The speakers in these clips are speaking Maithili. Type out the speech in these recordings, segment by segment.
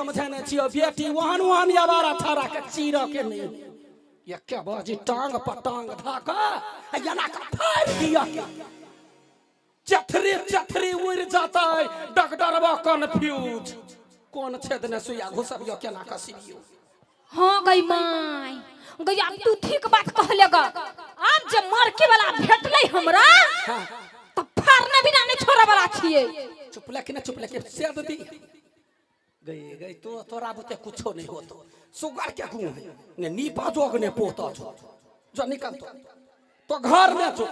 समझे नहि छियो बेटी, ओहन ओहन आवारा छाड़ा के चीरऽ के नहि। एके बाजी टांग पर टांग धऽ कऽ आ एना कऽ फाड़ि दिअ के, चथरी चथरी उड़ि जतै। डॉक्टरबा कन्फ्यूज, कोन छेद ने सुइया घुसबियो, केना कऽ सिबियो? हाँ गई माय गई, अब तू ठीक बात कहले ग। आब जे मरकी वाला भेटलै हमरा त फाड़ने बिना नहीं छोड़े वाला छियै। चुप ले कि ने, चुप ले के सेद दी गई गई। तो तोरा बुते कुछो नहीं होतो, सुगर के गुण है ने नीपा जोग ने पोता जो जो निकल तो घर में जो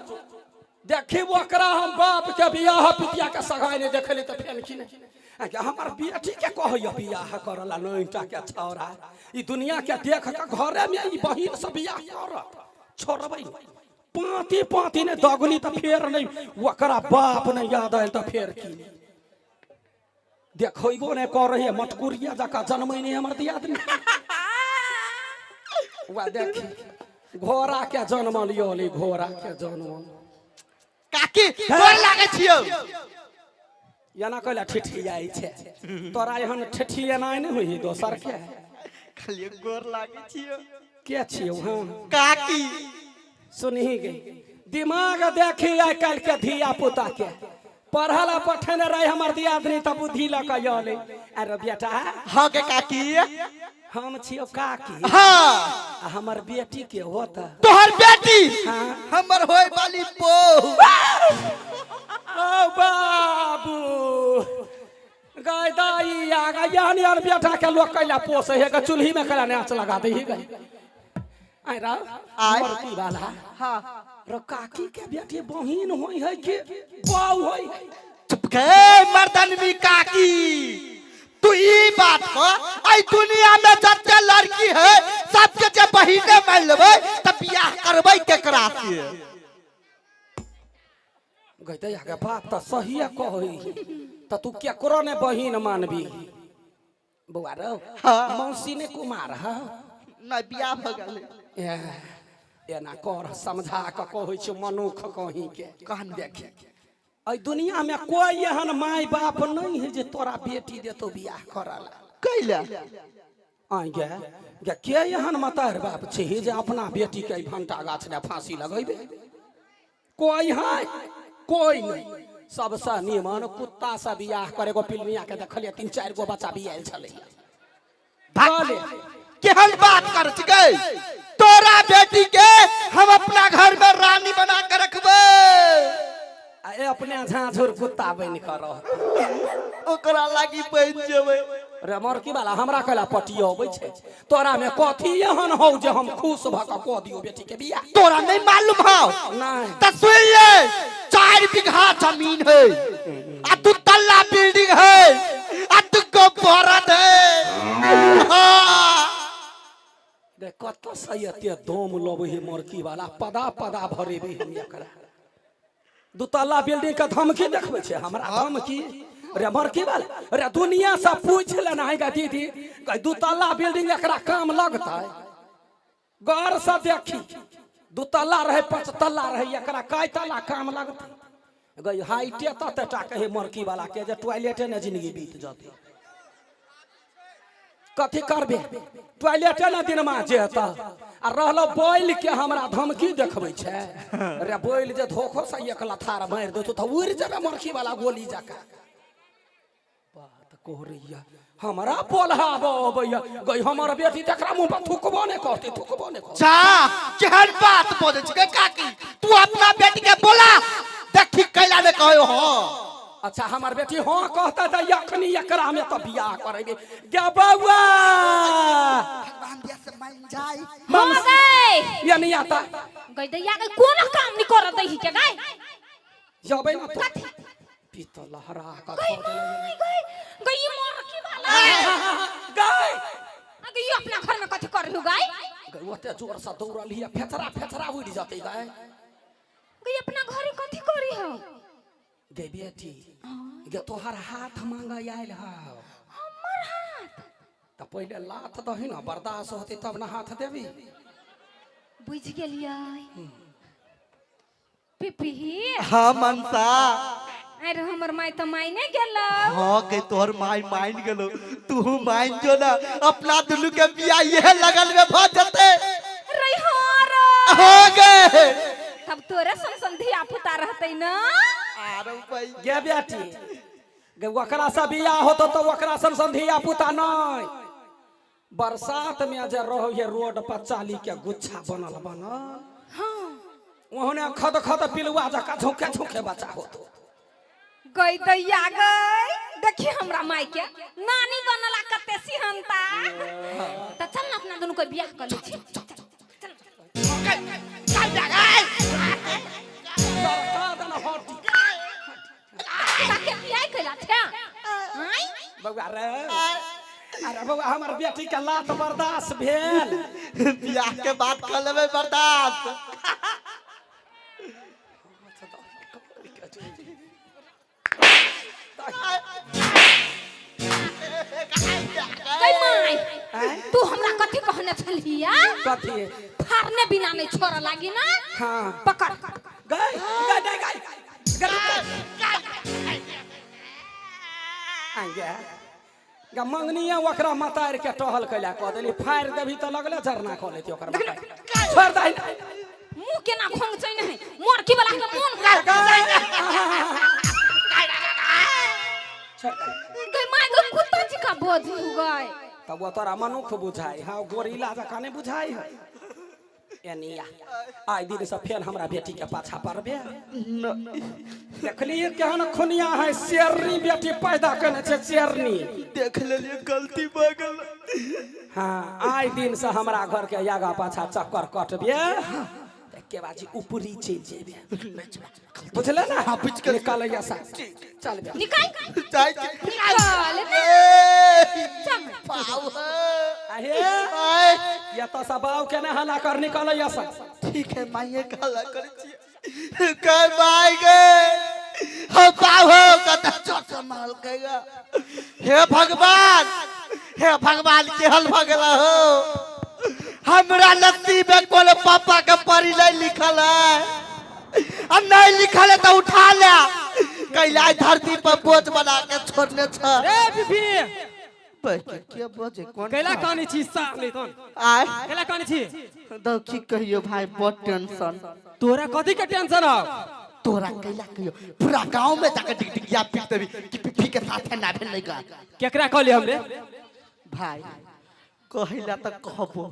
देखी ओकरा। हम बाप के बियाह पितिया के सगाई नहीं देखली तो फेन की नहीं आगे हमर बेटी के कहैया बियाह करला। नैटा के छौड़ा ई दुनिया के देख के घरे में ई बहिन से बियाह करत, छोड़बै नहीं। पाँती पाँती ने दगनी तऽ फेर नहीं ओकरा बाप नहीं याद आयल तऽ फेर की नहीं देखैबो नहि कर रही। मटकुरिया जकाँ जन्मै नहि हमर दियादनी। वएह देखी, घोड़ा के जनमल योली, घोड़ा के जनमल। काकी, गोर लागै छियौ। एना कैला ठिठियाइ छै? तोरा एहन ठिठिएनाइ नहि होइ दोसर के। खाली गोर लागै छियौ। के छियौ? हँ काकी। सुनही गे, दिमाग देखी आइ काल्हि के धिया पुता के। पढ़ल आ पठेने रहे हमर दियादनी तऽ बुद्धि लऽ कऽ अयलै। अरे बेटा। हाँ के काकी। हम छियौ काकी? हाँ। आ हमर बेटी के होत? तोहर बेटी? हाँ। हमर होय वाली बहू। ओ बाबू गाय दाई आ गाय, यान यान बेटा के लोग कैला पोसे है गे? चूल्ही में कैला नाच लगा दे गए? आय रा। आय। मरती वाला। हाँ। रो काकी के बेटी बहिन होई है कि बाऊ होई है? चुप के मर्दनवी काकी, तू ई बात को आई दुनिया में जते लड़की है सबके जे बहिने मान लेबै त बियाह करबै केकरा से? गई दैया के बात तऽ सहिए कहै, तऽ तू केकरो ने बहिन मानबी बौआ रौ? हाँ। मौसी ने कुमार है? नहि, बियाह भ गेलै। ए, एना कर, समझा कऽ कहै छियौ मनुख कहीं के। कहना। देखे, एहि दुनिया में कोई एहन माय बाप नहीं है जे तोरा बेटी देतो बियाह करला। कैला? आइ गे गे, के एहन मतार बाप छै जे अपना बेटी के एहि भंटा गाछ ने फांसी लगेबे? कोई है? कोई नहीं। सबसे निमन कुत्ता से बियाह करे। एगो पिलमिया के देखलियै, तीन चारि गो बच्चा बियाल छलै। चले। केहन बात कर छिकै? तोरा बेटी के हम अपना घर में रानी बना के रखबै। आ ए अपने झाँझुर कुत्ता बनि कऽ रहत। ओकरा लागी बनि जेबै। रे मरकी वाला, हमरा कैला पटियबै छै? तोरा में कथी एहन हौ जे हम खुश भऽ कऽ कऽ दियौ बेटी के बियाह? तोरा नहीं मालूम हौ? नहि। त सुन ले, 4 बीघा जमीन है आ दू तल्ला बिल्डिंग है आ दू गो बरद है। हाँ। रे कतऽ से एते दम लबै है मरकी वाला? पदा पदा भरेबै हम एकरा। दूतल्ला बिल्डिंग के धमकी देखबै छै हमरा, धमकी। रे मरकी वाला रे, दुनिया से पूछ लेना है गा दीदी, दूतल्ला बिल्डिंग एकरा काम लगतै? गौर से देखी, दूतल्ला रहे, पाँच तल्ला रहे, एकरा कै तल्ला काम लगतै? गई हाइटे तते टा के है मरकी वाला के जे टॉयलेटे ने जिंदगी बीत जतै। कथी करबे टॉयलेटे ने दिनमा जेता। आ रहलो बैल के हमरा धमकी देखबै छै। रे बैल जे धोखो से एक लथार मारि देतौ तऽ उड़ि जेबे मरखी वाला गोली जकाँ। बात कोहरैया हमरा बोलहाबऽ अबैया। गई हमर बेटी तकरा मुँह पर थुकबो नहि करतै, थुकबो नहि करतै। जा, केहन बात बजै छिकै काकी? तू अपना बेटी के बोला, देखी कैला ने कहो हाँ। अच्छा, हमर बेटी हाँ कहता तऽ अखनी एकरा में तऽ बियाह करेबे गे बौआ। भगवान दिया से मान जाय। हो गई। ये नहीं आता। गई दैया गई, कोनो काम नहीं करत दही के गई। जबै ना तो कथी? पीत लहरा कऽ गई धऽ देलै। माय गई गई, ई मरकी वाला। गई। अगे ई अपना घर में कथी कर रही गई? गई, ओते जोर से दौड़ल हिया, फेचरा फेचरा उड़ि जेतै गई। गई, अपना घर में कथी करी हो? गे बेटी गे, तोहर हाथ मांगे आयल हौ। हमर हाथ? तऽ पहिले लात दही ने, बर्दाश्त होतै तब ने हाथ देबी। बुझ गेलियै पिपही। हाँ मनसा। अरे हमर माय तऽ मायने गेलो। हाँ के तोहर माय मान गेलो, तू मान जो ना, अपना दुनू के बियाह ये लगन में भ जते। रैहार हो गए। तब तोरे सन सन धिया पुता रहते ना। आरो भाई गे बेटी गे, ओकरा से बियाह होतो तो ओकरा सन सन धिया पुता नहीं। बरसात में जे रहो ये रोड पर चाली के गुच्छा बनल बनल, हाँ ओहने खद खद पिलुआ जका झोंके झोंके बच्चा होतो। गई दैया गई, देखी हमरा माय के नानी बनला कते सिहनता। त चल ना अपना दुनू के बियाह कर लै छी। चल चल। सरकार दन हटी। ताके बियाह कैला छे आय। बौआ रे, अरे बौआ हमर बेटी के लात बर्दाश्त भेल? बियाह के बात कर लेबै बर्दाश्त। गई माय, तू हमरा कथी कहने छलिया? कथी? फाड़ने बिना नहीं छोड़ लागी ना। हाँ। पकड़। गई गई गई गई गई आगे गा मंगनिया ओकरा मतार के टहल कैला कह देली, फाड़ि देबी तऽ लगले झरना कऽ लेती ओकर मतार। छोड़ दही। मुंह केना घोंग छै नहीं मोरकी वाला के मोन। छोड़ दही। गई माय गई, कुत्ता जी का बोझ हो गए। तब वो तोरा मनुख बुझाइ हाँ, गोरिल्ला जकाँ नहि बुझाइ है। एनिया आइ दिन से फेर हमरा बेटी के पाछा पड़बे। देखलिए केहन खुनिया है, शेरनी बेटी पैदा केने छै, शेरनी। देख लेलिए, गलती भऽ गेल। हाँ, आइ दिन से हमरा घर के आगा पाछा चक्कर कटबे के बाजी ऊपरी चलि जेबे, बुझले ना? हाँ, बुझि गेलियै। निकल सा चल बे। निकाल। जाइ छी। निकाल ना। ए, चल। पाव है। आहे। आय, ये तो सब बाव के ना हला कर, निकल सा। ठीक है माइये, गाला करै छियै। गए माय गे, हम पाव हो कत चोट मारल कहेगा। हे भगवान, हे भगवान, केहन भऽ गेल हो? हमरा नसीब में कोनो पापा के परी नहीं लिखल है, आ नहीं लिखल है तो उठा ले। कैला धरती पर बोझ बना के छोड़ने छ। रे बीबी। के बोझ कोन? कैला कानी छी सार नहीं तोन? आय। कैला कानी छी? दौ की कहियो भाई, बहुत टेंशन। तोरा कथी के टेंशन हो? तोरा कैला कहियो, पूरा गांव में जाके डिगडिगिया पीट देबी कि पिप्पी के साथे ना भेल नहीं गा। केकरा कहली हमरे? भाई, कहिला तो कहबो,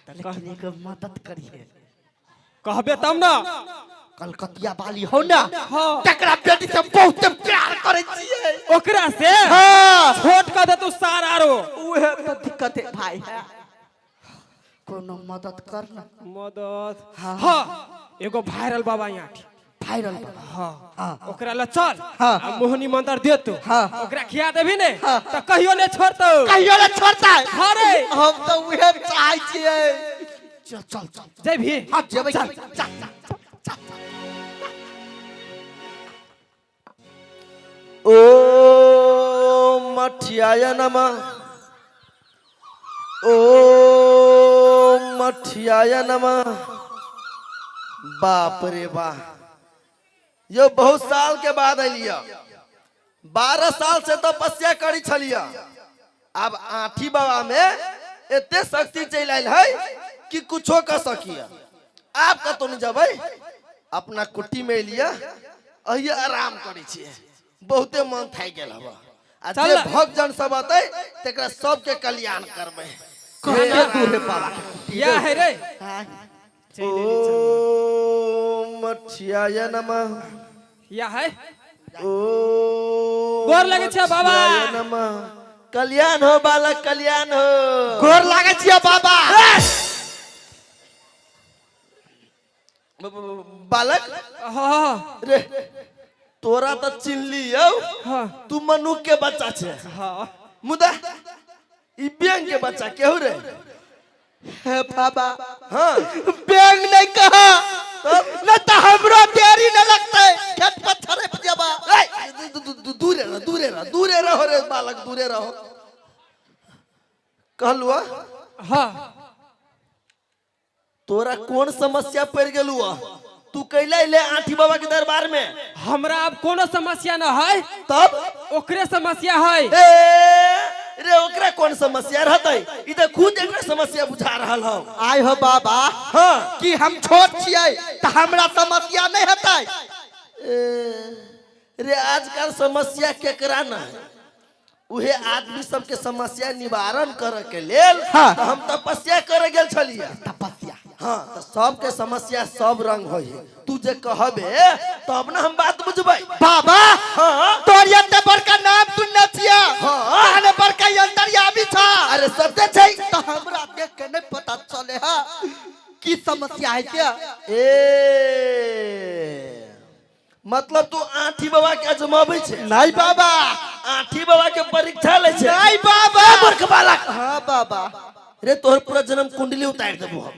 लेकिन एगो मदद करिए। कहबे तब ना। कलकतिया वाली हो ना? हाँ। तकरा बेटी से बहुत प्यार करे छियै। ओकरा से? हाँ। छोट कर दे तू सार आरो। उहे तो दिक्कत है भाई, कोनो मदद कर ना। मदद? हाँ। हाँ, एगो वायरल बाबा यहाँ थी। वायरल बाबा? हाँ। हाँ। ओकरा ल चल। हाँ। आ मोहनी मंत्र दे तू। हाँ। ओकरा खिया देबी ने हाँ। त कहियो ने छोड़तौ। कहियो ने छोड़ता? हाँ रे। हम तो उहे चाहै छियै। चल चल चल। जेबही? हाँ, जेबै। चल चल चल। ओम मठियाय नमः, ओम मठियाय नमः। बाप रे वाह, यो बहुत साल के बाद अलिया। 12 साल से तपस्या करी छलिया। अब आठी बाबा में एते शक्ति चलि आयल है कि कुछो कर सकिया। आप कतौ नहीं जबै, अपना कुटी में एलिया, अहिया आराम करै छियै। बहुते मन थाकि गेल हवा। आ जे चल। भक्तजन सब अतै तकरा सबके कल्याण करबै। कते दूर है बाबा के कुटी? या है रे। हाँ। ओम मठियाय नमः। या है। ओम गोर लगै छियै बाबा। मठियाय नमः। कल्याण हो बालक, कल्याण हो। गोर लागै छियै बाबा। बालक। हाँ। रे, तोरा तो चिन्हली यौ। हाँ। तू मनुख के बच्चा छे। हाँ। मुदा ई बैंक के बच्चा केहू रे? हे बाबा। हाँ। बैंक नहीं कहा न तो हमरो देरी न लगते, खेत पर छड़े पर जबा। ए, दूरे रह, दूरे रह, दूरे रहो रे बालक, दूरे रहो कहलुआ। हाँ। तोरा कौन समस्या पड़ गेलुआ? तू कैला अइले आठी बाबा के दरबार में? हमरा अब कोनो समस्या न है। तब? ओकरे समस्या है। ए रे, ओकरा कौन समस्या रहतै? ई त खुद एकरा समस्या बुझा रहल हौ। आय हो बाबा। हाँ। कि हम छोट छियै तऽ हमरा समस्या नहि हेतै? ए, रे आजकल समस्या केकरा न है? उहे आदमी सबके समस्या निवारण करे के लेल हाँ। तऽ हम तपस्या करे गेल छलियै। तपस्या? हाँ, तऽ सबके समस्या सब रंग होइ है। तू जे कहबे तब न हम बात बुझबै। बाबा। हाँ। तोर एते बड़का नाम सुनने छियै। हाँ। तहने बड़का अंतर्यामी छ। अरे सत्य छै। तऽ हमरा देख के नहि पता चले है की समस्या है क्या? ए, मतलब तू आठी बाबा के अजमाबै छै? नहीं बाबा। आठी बाबा के परीक्षा लै छै? नहीं बाबा। मूर्ख बालक। हाँ बाबा। रे, तोहर पूरा जन्म कुंडली उतार देबो हम।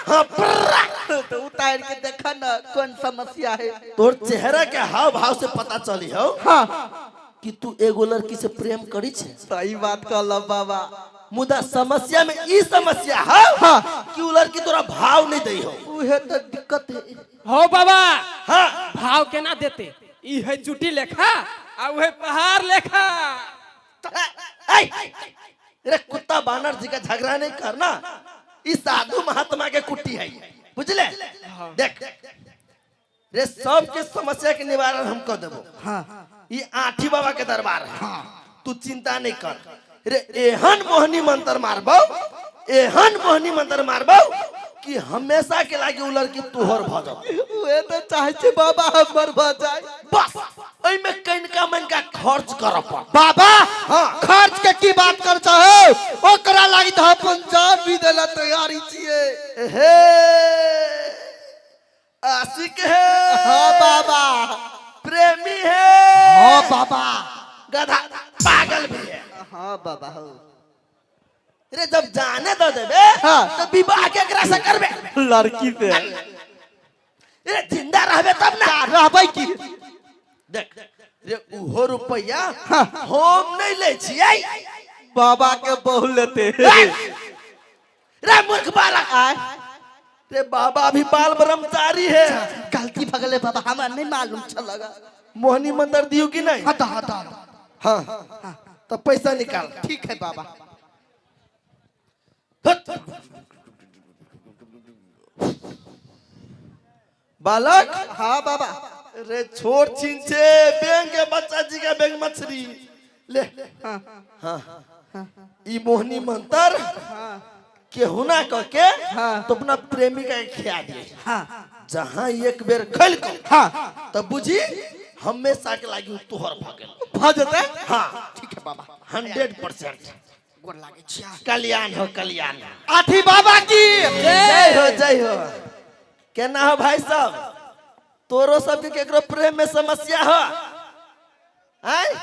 हाँ, पूरा। तो उतार के देखा न कौन समस्या है। तोहर चेहरा के हाव भाव से पता चली हो हाँ कि तू एगो लड़की से प्रेम करी छे। सही बात कहल बाबा। मुदा समस्या में ई समस्या है हाँ। कि उ लड़की तोरा भाव नहीं दै हो। उहे तो दिक्कत है। हो बाबा। हाँ। भाव केना देते? ई है चुटी लेखा आ उहे पहाड़ लेखा। ऐ, रे कुत्ता बानर जी का झगड़ा नहीं करना। ई साधु महात्मा के कुट्टी है, बुझले? देख रे, सबके समस्या के निवारण हम कर देबो। हाँ। ई आठी बाबा के दरबार है। तू चिंता नहीं कर रे। एहन मोहनी मंत्र मारबो, एहन मोहनी मंत्र मारबो कि हमेशा के लागी उ लड़की तोहर भ जाओ। उहे तो चाहे छे बाबा, हमर भ जाए। बस एहिमे कनिका मनिका खर्च करऽ पड़। बाबा। हाँ। खर्च के की बात कर चाहो? ओकरा लागी तो अपन जान भी देला तैयारी छिए। हे आशिक है। हाँ बाबा। प्रेमी है। हाँ बाबा। गधा पागल भी है। हाँ बाबा, हो। रे, जब जाने दो देबे हाँ। तो विवाह केकरा से करबे? लड़की से। रे, जिंदा रहबे तब ना। रहबै की? देख रे, उहो रुपैया हाँ। हम नहीं ले छियै। बाबा के बहु लेते। रे मूर्ख बालक। आय? रे, बाबा अभी बाल ब्रह्मचारी है। गलती भगले बाबा, हमरा नहीं मालूम छल। मोहनी मंदिर दियो कि नहीं? हाँ हाँ हाँ। हाँ, तो पैसा निकाल। ठीक है बाबा। हट। बालक। हाँ बाबा। रे, छोट छिन छे, बैंक के बच्चा जी के बैंक मछली ले। हाँ। हाँ, ई मोहनी मंत्र केहुना कह के हाँ। तो अपना प्रेमिका के खिया दिए। हाँ। जहाँ एक बेर खैल को हाँ तब बुझी हमेशा के लागी उ तोहर भ गेल। भ जेतै? हाँ। ठीक है बाबा। 100%। गोर लागे छिया। कल्याण हो, कल्याण हो। आठी बाबा की जय हो, जय हो। केना हो भाई साहब, तोरो सबके केकरो प्रेम में समस्या हो? आय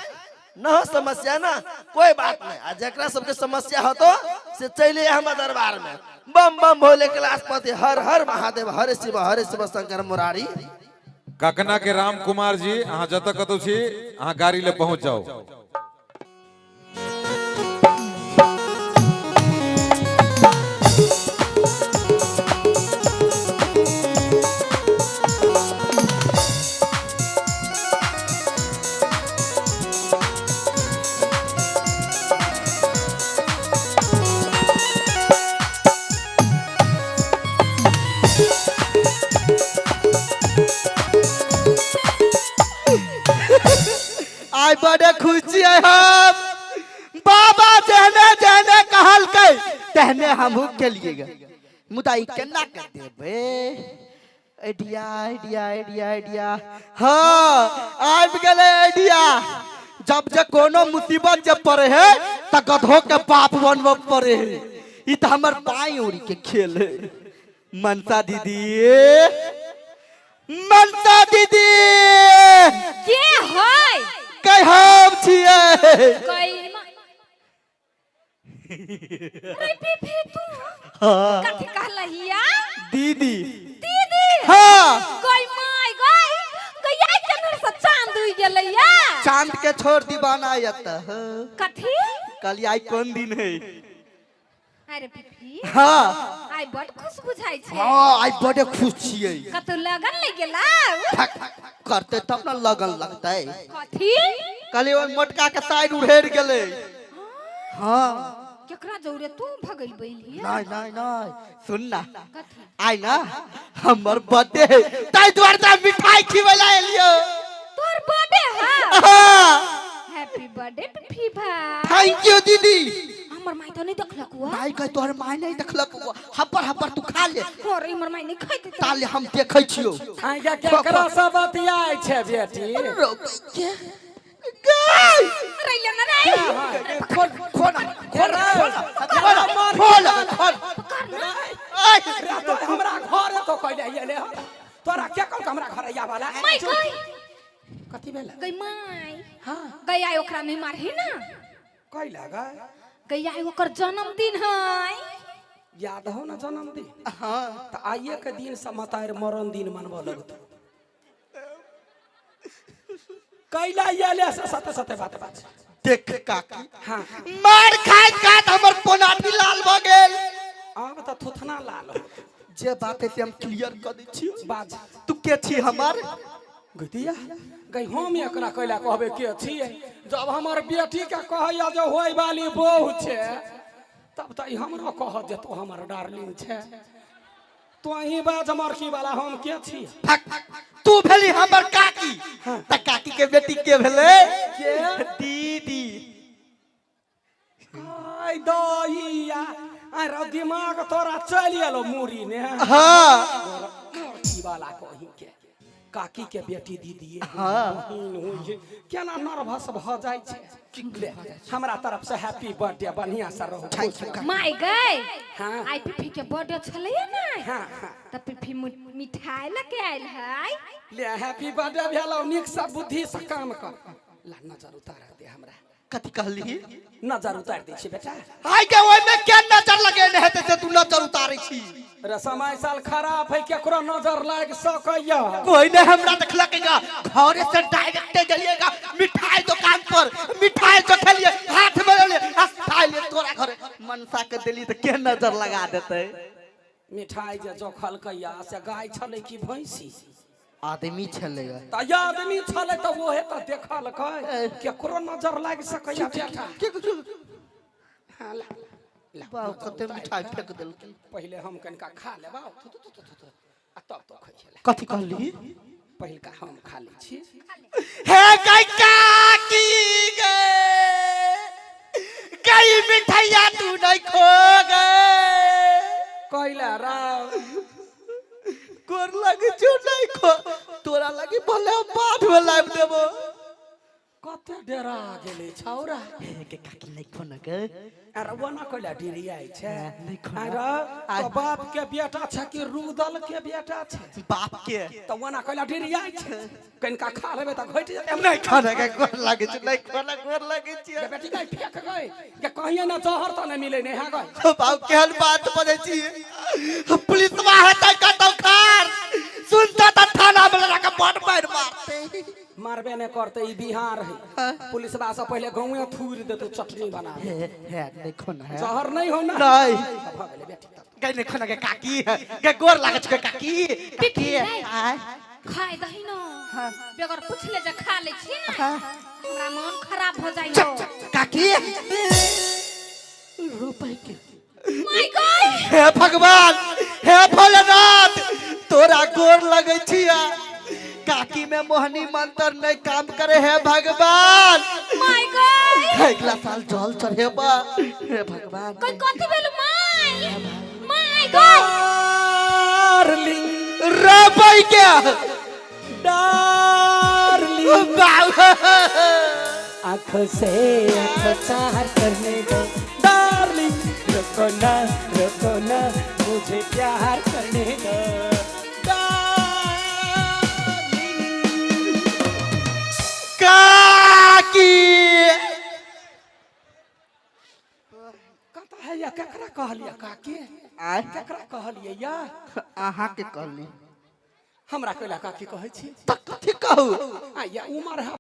न हो समस्या ना? कोई बात नहीं। आ जकरा सबके समस्या हो तो से चले हमारे दरबार में। बम बम भोले कैलाशपति, हर हर महादेव, हर शिव हर शिव शंकर मुरारी। ककना के राम कुमार जी, अहाँ जतऽ कतौ छी, अहाँ गाड़ी ले पहुंच जाओ। आइ बड़े खुश छियै हम बाबा। जेहने जेहने कहलकै तेहने हमहूँ केलियै गे। मुदा ई केना के देबै? Idea, idea, idea, idea. हाँ, आबि गेलै आइडिया। जब जे कोनो मुसीबत जब पड़े है तऽ गधो के बाप बनबऽ पड़े है। ई तऽ हमर पाई उड़ी के खेल है। मनसा दीदी, मनसा दीदी। के है? कै हम छियै। कई रे पीपी, तू कथी कहलहिया? दीदी। दीदी? हाँ। गई माय गई, गई केनहर से चांद उगि गेलैया? चांद के छोड़ दीवाना आयत। कथी? कहलियै आइ कोन दिन है? अरे पिपी हाँ आइ बड खुश बुझाइ छै। हाँ, आइ बड़े खुश छियै। कतौ लगन लागि गेला? ठक करते तब ने लगन लगतै। कथी? कहलियै ओहि मोटका के साइड उड़ेर गेलै। हाँ। केकरा जौरे तू भगल बैली? नहीं नहीं नहीं, सुन ना। कथी? आइ ना हमर बर्थडे है, ताहि दुआरे तोरा मिठाई खिबै ला एलियो। तोहर बर्थडे है? हाँ। हैप्पी बर्थडे पिपी भाई। Thank you दीदी। हमर माई तो नहीं देखलक हुआ। माई के तोहर माई नहीं देखलक हुआ। हपर हपर तू खा ले। और हमर माई नहीं खाइ देतै। ताले हम देखै छियो। आइ केकरा से बतियाइ छै बेटी? रोबै के गाय रैले न रे। खोल खोल खोल खोल खोल खोल। पकड़ ना। आय रे तो हमरा घर तो कहले आइले हन। तोरा के कहलक हमरा घर आइया वाला? माई गई। कथी भेल? गई माई। हाँ। गई आइ ओकरा नहीं मारही ना। कैला गए? गई आइ ओकर जन्मदिन है। याद हो ना जन्मदिन? हाँ। तऽ आइए के दिन से मतार मरण दिन मनबऽ लगतौ। कैला आइले से सते सते बात बात। देख काकी। हाँ। मार खाइत खाइत हमर पोनाटी लाल भऽ गेल। आब तऽ थुथना लाल हो। जे बात है से हम क्लियर कऽ दै छियौ। बाज। तू के छी हमर? गतिया गई, हम एकरा कैला कहबे के छियै? जब हमर बेटी के कहैया जे होय वाली बहू छै, तब तऽ ई हमरो कहत जे तू हमर डार्लिंग छै। तू अहीं बाज मरकी वाला, हम के छी? फक, तू भेली हमर काकी, तऽ काकी के बेटी के भेलै? के? दीदी। आइ दहिया, अरे दिमाग तोरा चलि गेलो मूरी ने। हाँ। मरकी वाला कहीं के काकी के बेटी दीदी हाँ। बहिन होइ छै, केना नर्वस भऽ जाइ छै। ले, हमरा तरफ से हैप्पी बर्थडे, बढ़िया से रहू, खुश रहू। माई गई। हाँ। आइ पिपी के बर्थडे छलैया ना? हाँ हाँ। तऽ पिपी मिठाई लके आयल है। ले, हैप्पी बर्थडे भेलौ, नीक से बुद्धि से काम कर। ला, नजर उतार दे हमरा। कथी कहली? नजर उतार दै छी बेटा। आइ के ओहिमे के नजर लगेने हेतै से तू नजर उतारै छी? रे समय साल खराब है, केकरो नजर लागि सकैया। कोई नहीं हमरा देखलक, घरे से डायरेक्ट गेलिएगा मिठाई दुकान पर, मिठाई जो खेलिए हाथ में ले आ खाइ ले तोरा घरे मनसा के देली, तऽ के नजर लगा देतै? मिठाई जे जोखलकैया से गाय छलै कि भैंसी? आदमी छलै। तऽ आदमी छलै तऽ ओहे तऽ देखलकै, केकरो नजर लागि सकैया बेटा। हाँ, ला, ला, बाप, नजर कते उतारि मिठाई दे। फेंक देलकै। पहिले हम कनिका खा लेबा, थु थु थु थु थु, आ तब तो खैला। कथी कहली? पहिलका हम खा लै छी। हे गई काकी गे, गई मिठाइया तू नहीं खो गए। कैला राव? गोर लगे छौ, नहीं खो, तोरा लगी भले हम बाद में लाइब देबो। कते डरा गेलै छौरा। हे के काकी, नहीं खो न गे। अरे ओना कैला डिरियाइ छै? नहीं खो। अरे तो बाप के बेटा छै कि रुदल के बेटा छै? बाप के। तऽ ओना कैला डिरियाइ छै? कनिका खा लेबै तऽ घटि जेतै। नहीं खो न गे, गोर लगे छौ, नहीं खो न, गोर लगे छियै। गे बेटी गई, फेक गई गे, कहिए ना जहर तऽ नहि मिलै नहि है गई। बाप, केहन बात बजै छी? पुलिसवा हेतै कतौ खार सुनता तऽ थाना में लगा के बड़ मारि मारतै। मारबे नहि करतै, ई बिहार है, पुलिसवा से पहिले गाँवे थूरि देतौ, चटनी बना हे हे, नहीं खो न है। जहर नहीं हो ना? नहीं। भऽ गेलै बेटी तब। गई, नहीं खो न गे काकी, गे गोर लागै छै गे काकी, काकी। पिपी गई। आय। खाय दही न, बगैर पूछले जे खा लै छी ना, हाँ। हमरा मन खराब हो जाइ हो। काकी, रुपए के माय गई। हे भगवान, हे भोलेनाथ, तोरा गोर लगै छिया, काकी में मोहनी मंत्र नहीं काम करे। हे भगवान। माय गई। अगला साल जल चढ़ेबा, हे भगवान। कोई कथी भेल माय? माय गई। डार्लिंग। रबै के। डार्लिंग। बाप। आंखों से आंखों चार करने दो डार्लिंग, रुको ना, रुको ना, मुझे प्यार करने दो डार्लिंग। काकी। कता है या केकरा कहलिए काकी? आय? केकरा कहलिए या? अहाँ के कहली। हमरा कैला काकी कहै छी? तऽ कथी कहू? आ या उमर है।